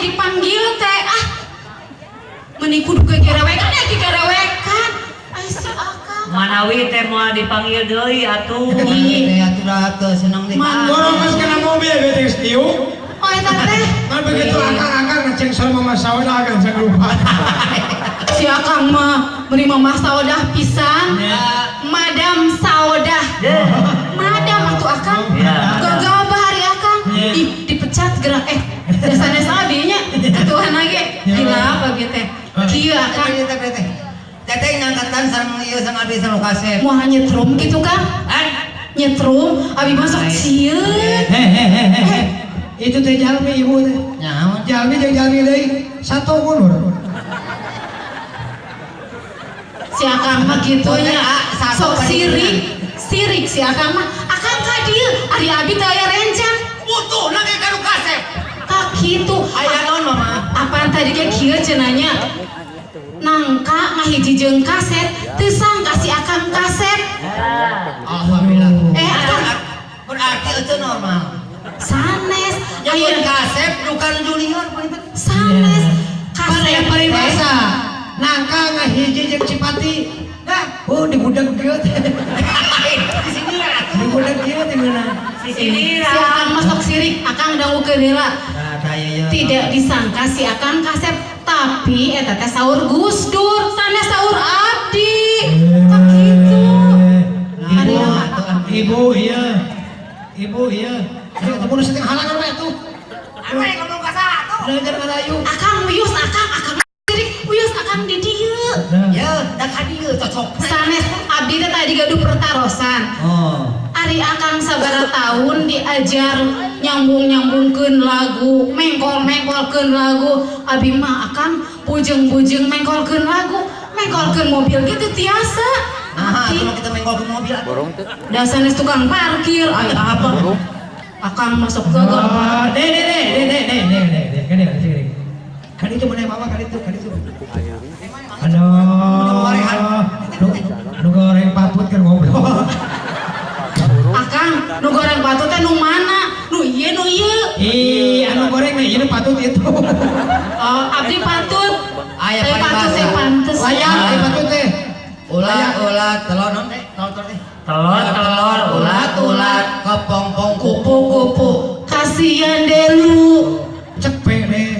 aya dipanggil teh ah. Meni kudu gegerewekan ya gegerewekan. Ai si Akang. Manawi teh moal dipanggil deui atuh. Teh atuh dah teu seneng teh. Borong geus kana mobil we teh geus tiuk. Oh eta teh. Kan begitu akang-akang ngeceng soal Mama Saodah kan jangan lupa. Si Akang mah meuni Mama Saodah pisan. Madam Saodah. Madam atuh Akang. Gagal bahari Akang. Dipecat gerak dasarnya abi nya ketuhan lagi. Gila apa gitu teh. Kieu Akang. Teteh ngangkatan sareng ieu sareng abi sareng kasep. Moal nyetrum kitu Kang. Nyetrum abi masuk sieun. Hehehe. Itu teh jalmi ibu teh. Nyaon? Jalmi jeung jalmi deui satu mundur. Si Akang mah kitu nya sok sirik. Sirik si Akang mah. Akang ka dieu ari abi teh aya rencang. Butuhna ge ka nu kasep. Tah kitu. Aya naon Mama? Apaan tadi ge kieu cenah nya? Nangka ngahiji jeung kaset, teu sangka si Akang kaset. Alhamdulillah. Akang berarti itu normal. Sanes aya kasep bukan junior punten. Sanes kasep paribasa. Nangka ngahiji jeung Cipati. Nah, oh digudeg kieu teh. Di sini atuh. Digudeg kieu teh meunang. Si Si Akang mah sok sirik, Akang dangukeun heula. Tidak disangka si Akang kasep, tapi eta teh saur Gus Dur, sanes saur abdi. Tah kitu. Ibu iya. Ibu iya. Ayo teu mun setengah halangan we atuh. Apa yang ngomong ka saha atuh? Belajar ngarayu. Akang wios akang, akang sirik, wios akang di dieu. Ya, da ka dieu cocok. Sanes abdi teh tadi gaduh pertarosan. Oh. Ari Akang sabaraha tahun diajar nyambung-nyambungkeun lagu, mengkol-mengkolkeun lagu. Abi mah Akang bujeng-bujeng mengkolkeun lagu, mengkolkeun mobil gitu tiasa. Nah, kalau kita mengkolkeun mobil borong teh. Da sanes tukang parkir, ai apa? Akang masuk ke gang. Deh deh deh deh deh deh deh deh kan ya sini. Kan itu mana mama kan itu kan itu. Aduh. Nu goreng patut kan ngobrol. Akang, nu goreng patut teh nu mana? Nu ieu nu ieu. Ih, anu goreng nih, ieu patut itu. Oh, abdi patut. Aya patut teh pantes. Layak aya patut teh. Ulat ulat telur non teh, telur teh. Telur telur ulat ulat kepompong kupu kupu. Kasihan delu. Cepet deh.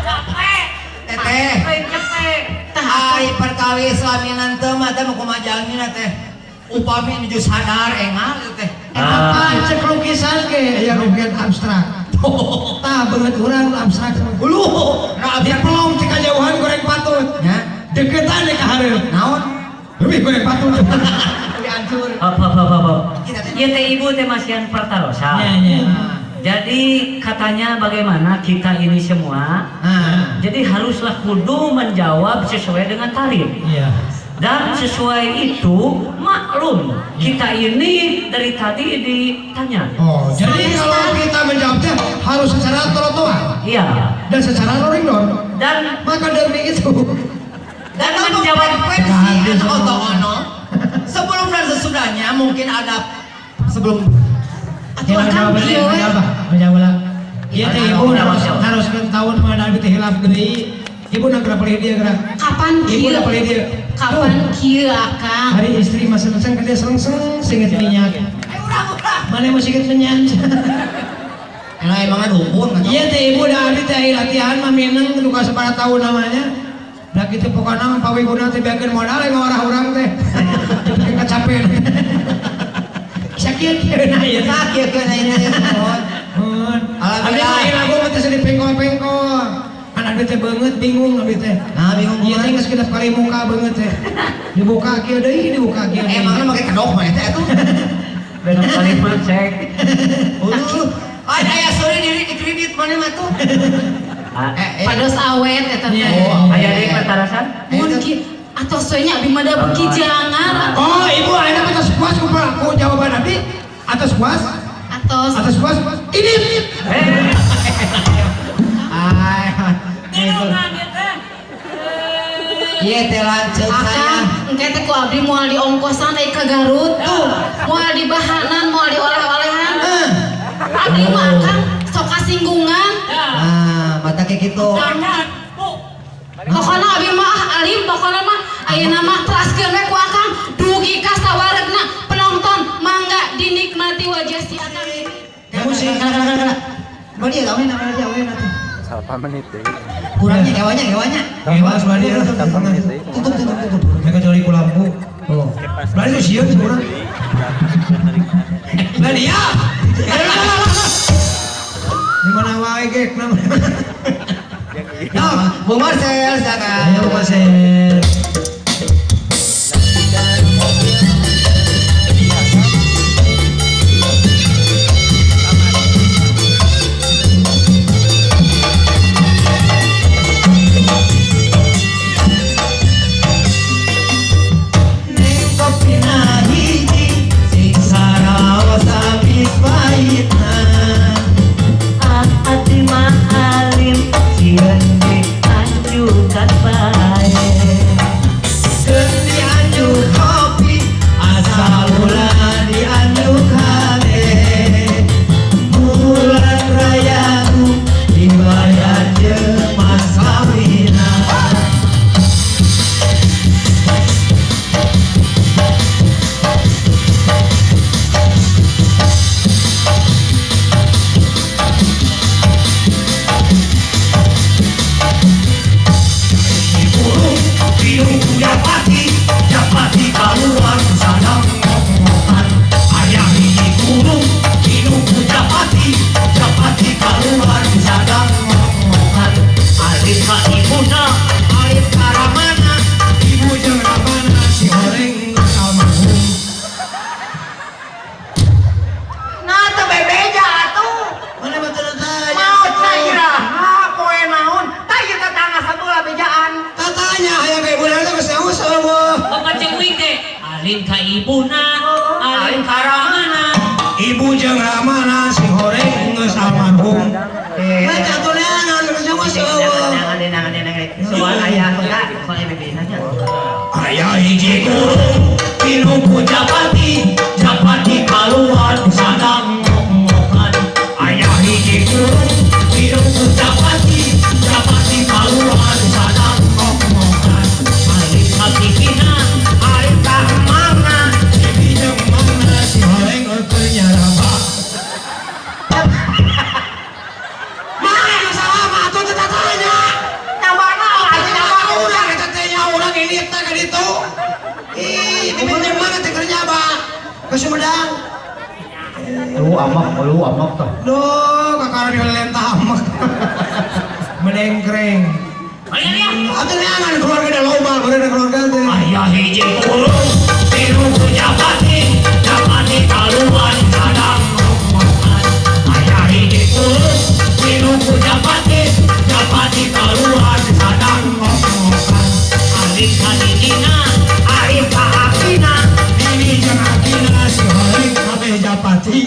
Capek. Teteh. Cepet. Ai perkawis suaminan teh mah teh kumaha jalmina teh. Upami nuju sadar engal teh. Eta cek lukisan ge aya lukisan abstrak. Tah beungeut urang abstrak. Uluh, nu dipelong cek kajauhan goreng patut. Nya, deketan deh ka hareup. Naon? Leuwih goreng patut. Leuwih hancur. Hop hop hop hop. Ieu teh ibu teh masihan pertarosan. Nya nya. Jadi katanya bagaimana kita ini semua, jadi haruslah kudu menjawab sesuai dengan tarif. Iya. Dan sesuai itu maklum kita ini dari tadi ditanya. Oh, jadi kalau kita menjawabnya harus secara trotoar. Iya. Dan secara rolling door. Dan maka dari itu. Dan menjawab frekuensi atau ono sebelum dan sesudahnya mungkin ada sebelum. Atau akang kieu we. Menjawab. Ieu teh ibu naroskeun tahun mah abi teh hilaf deui. Ibu nak gerak pelih dia gerak. Kapan ibu kieu? Nak pelih dia. Kapan kieu akang? Hari istri mah seneng kerja sengseng singit minyak. Mana mau singit minyak? Enak emangnya dukun kan? Iya teh ibu dah abi teh latihan mah mineng duka sabaraha tahun namanya. Dah kitu pokona mah pawiguna teh beakeun modal ngawarah urang teh. Tapi kecapean. Sakieu kieu na ieu. Sakieu kieu na ieu. Mun. Alhamdulillah. Abi lagu mah teh sedih pengkol-pengkol. Kan abi teh beungeut bingung abi teh. Nah bingung ieu teh geus genep kali muka beungeut teh. Dibuka kieu deui, dibuka kieu deui. Emangna make kedok mah eta atuh. Genep kali pecek. Uluh. Ai aya sore diri di kredit mana mah tuh. Pados awet eta teh. Aya deui pertarasan? Mun ki atos we nya abi mah da beuki jangan. Oh, ibu ayeuna mah tos puas ku jawaban abdi? Atos puas? Atos. Atos puas? Ini. Ai. Ieu teh lanceuk saya. Engke teh ku abdi moal diongkosan deui ka Garut tuh. Moal dibahanan, moal dioleh-olehan. Abdi mah akang sok kasinggungan. Nah, gitu. Pokona abi mah alim pokona mah ayeuna mah teraskeun we ku akang dugi ka sawaregna penonton mangga dinikmati wajah si akang ini. Musik kala. Bali ya aweuna bali aweuna teh. 8 menit deh. Kurangnya hewanya. Hewa sebelah dia. Tutup. Mereka kecuali ku lampu. Oh. Belah itu sieun urang. Belah dia. Di mana wae gek namanya. Nah, Bu Marcel silakan. Ayo Bu Marcel. Alim ka ibuna, alim ka ramana. Ibu jeung ramana si horeng geus almarhum. Baca tulisan geus geus eueuh. Soal aya enggak, soal bebena nya. Aya hiji guru pilu ku japati, japati kaluar sadang ngokan. Aya hiji guru pilu ku japati, japati kaluar sadang ngokan. Alim ka bibina, alim ka emangna. Bibi jeung emangna si horeng eueuh nyaraba. Mana salah mah atuh teu tatanya. Nyabana atuh nyabana urang eta teh nya urang ini teh ka ditu. Ih, bibi jeung mana teh keur nyaba? Ke Sumedang. Lu amak tah. Duh, kakara dilentah amak. Melengkreng. Atuh neangan keluarga da loba, beureun keluarga teh. Aya hiji guru tilu ku japati, japati kaluar sadang ngokan. Aya hiji guru tilu ku japati, japati kaluar sadang ngokan. Alim ka didina, alim ka akina. Bibi jeung akina si horeng kabeh japati.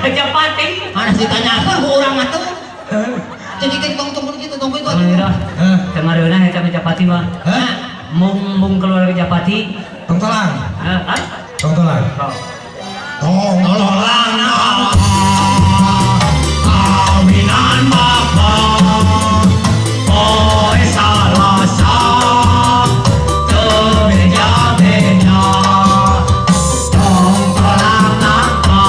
Japati. Harus ditanyakan ke orang atuh. Jadi kan tong-tong gitu, tong itu. Heeh. Kemareuna eta mah japati mah. Hah? Mung keluarga japati. Tong tolang. Heeh. Tong tolang. Tong tolang. Kawinan bapa. Poe Salasa. Teu beja-beja. Tong tolang nangka.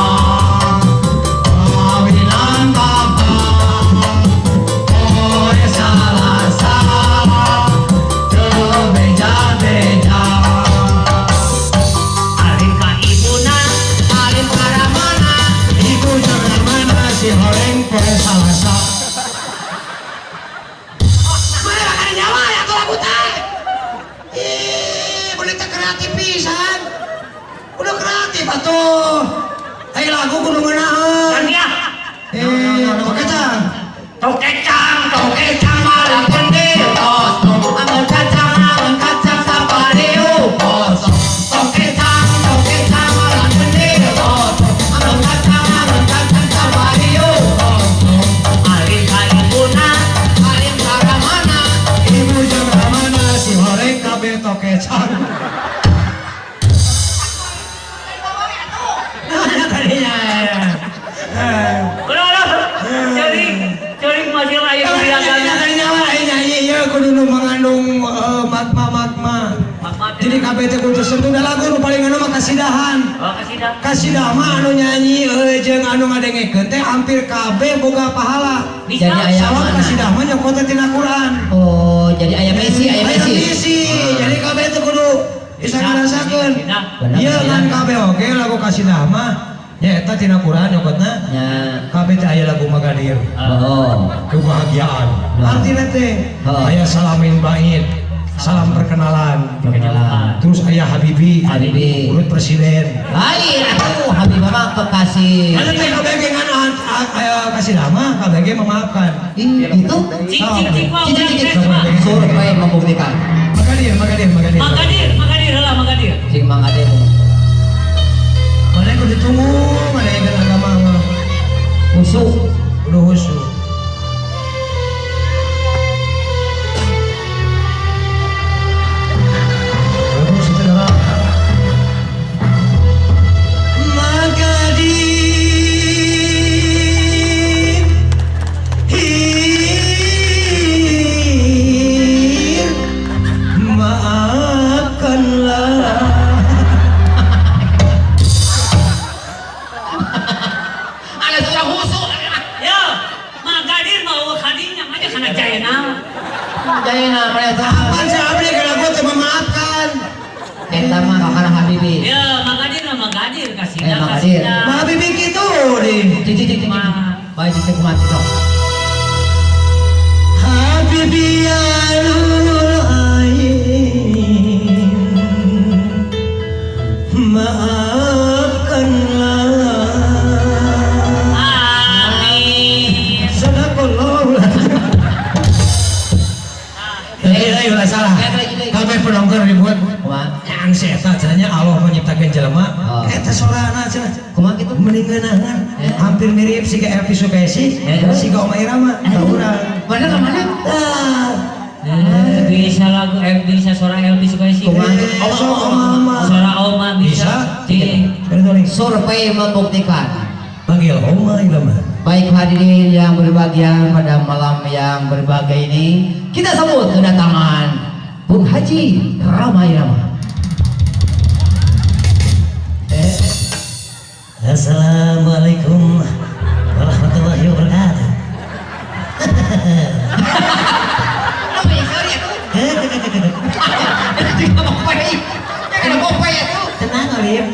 Kawinan bapa. Poe Salasa. Teu beja-beja. Alim ka ibuna, alim ka ramana. Ibu jeung ramana si horeng poe Salasa. Mana bakal nyawa ya tuh lagu teh? Ih, bener teh kreatif pisan. Udah kreatif atuh. Ayo lagu kudu ngeunaheun. Dan ya. Tokecang. Tokecang, tokecang malah gede kosong. Anggur kacang sapariu kosong. Tokecang, tokecang malah gede kosong. Anggur kacang sapariu kosong. Alim ka ibuna, alim ka ramana. Ibu jeung ramana si horeng kabeh tokecang. kudu nu mengandung magma-magma. Jadi kabeh teh kudu tersentuh da lagu nu paling anu mah kasidahan. Oh, kasidah. Kasidah mah anu nyanyi jeung anu ngadengekeun teh hampir kabeh boga pahala. Jadi aya sabab kasidah mah nyokot teh tina Quran. Oh, jadi aya misi, aya misi. Misi. Jadi kabeh teh kudu bisa ngarasakeun. Ieu ngan kabeh oge lagu kasidah mah nyaeta tina Quran nyokotna. Nya. Kabeh teh aya lagu Magadir. Oh. Kebahagiaan. Artina teh aya salamin bait, salam perkenalan. Perkenalan. Terus aya Habibi, Habibi. Urut presiden. Lain atuh Habib mah kekasih. Ada teh kabeh ge ngan aya kasidah mah kabeh ge memaafkan. Ih, gitu. Cik cik cik mah Cik cik cik. Survei membuktikan. Magadir, Magadir, Magadir. Magadir, Magadir heula Magadir. Cik Magadir. Mana yang kudu ditunggu, mana yang kena agama mah. Husu, kudu husu. Magadir, hir, maafkanlah. Ada suara husu. Ya, Magadir mau kadinya aja kana jaena. Jaena mereka. Apaan sih abdi kana gua teh memaafkan. Eta mah kakana Habibi. Ya, Magadir mah Magadir kasidah. Magadir. Ma Habibi kitu deh. Cik cik cik cik. Bae cik kumaha cik. Habibi ya lulul ain, maafkanlah. Amin. Sadaqallahu. Lain ulah salah. Kabeh penonton ribut. Kumaha? Yang si eta cenah Allah menyiptakeun jelema, eta sorana cenah. Kumaha kitu? Mending ngeunaheun. Hampir mirip siga Elvi Sukaesih, siga Oma Irama, ka urang. Mana ka mana? Tah. Bisa lagu bisa suara Elvi Sukaesih. Kumaha? Oma Oma. Suara Oma bisa. Bisa. Survei membuktikan. Panggil Oma Irama. Baik hadirin yang berbahagia pada malam yang berbahagia ini, kita sambut kedatangan Bung Haji Rhoma Irama. Assalamualaikum warahmatullahi wabarakatuh. Tenang Olip.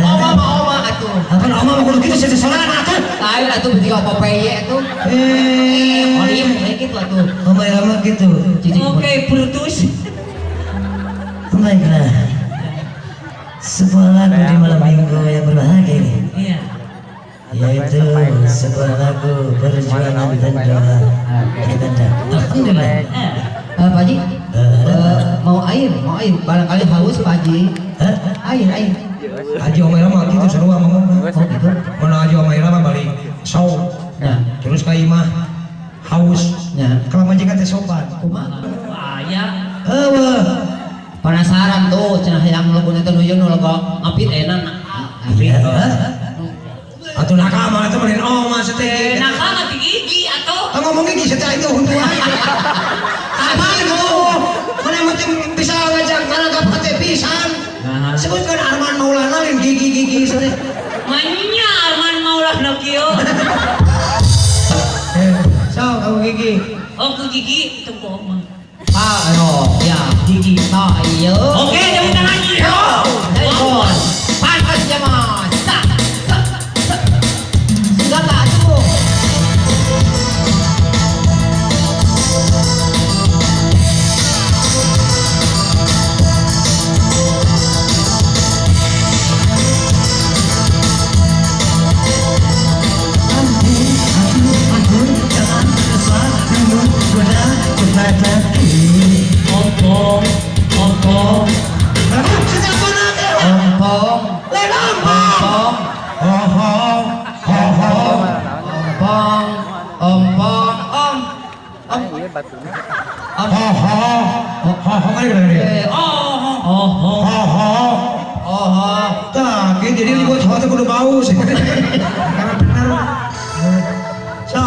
Oma mah oma atuh. Apa oma mah kudu kitu sia sorana atuh. Lain atuh beuti Popeye atuh. Olip kayak gitu atuh. Oma Irama gitu. Oke, Brutus. Baiklah. Sebuah lagu di malam minggu yang berbahagia ini. Iya. Yaitu sebuah lagu perjuangan dan doa. Alhamdulillah. Pak Haji, mau air, barangkali haus Pak Haji. Air, air. Haji Oma Irama gitu seru ngomongna. Oh gitu. Mana Haji Oma Irama balik sau. Nah, terus ka imah haus. Nah, kalau majikan teh sopan. Kumaha? Aya. Heueuh. Penasaran tuh cenah yang lagu teh nu nu lagu ngapit enak. Ngapit. Atuh nakal mah eta meureun oma teh. Nakal mah ti gigi atuh. Ah ngomong gigi teh itu huntuan. Apaan gitu? Mana mah bisa ngajak ngarangkap teh pisan. Sebutkan Arman Maulana lain gigi-gigi teh. Manya Arman Maulana kieu. So, kamu gigi. Oh, ku gigi itu ku oma. Ah, oh, ya, gigi tayo. Oke, tepuk tangan. Yo. Pantas ya, Mas. Sa, sa, sa. Sudah tak tuh. Ampun, ampun, jangan kesal, namun goda kepadaku. Ompong, ompong. Ompong, ompong, ompong, ompong, ompong, ompong, om, om, ompong, ompong, oh, oh, oh, tak, jadi dibuat hotel kudu bau sih. Karena benar. So.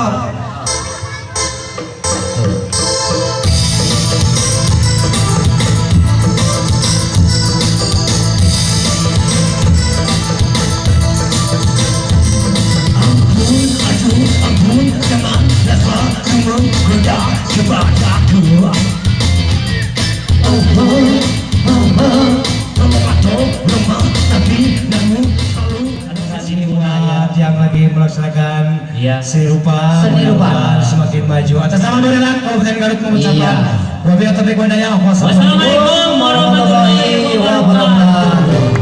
Kabupaten Garut mengucapkan wabillahi taufiq wal hidayah. Wassalamualaikum warahmatullahi wabarakatuh.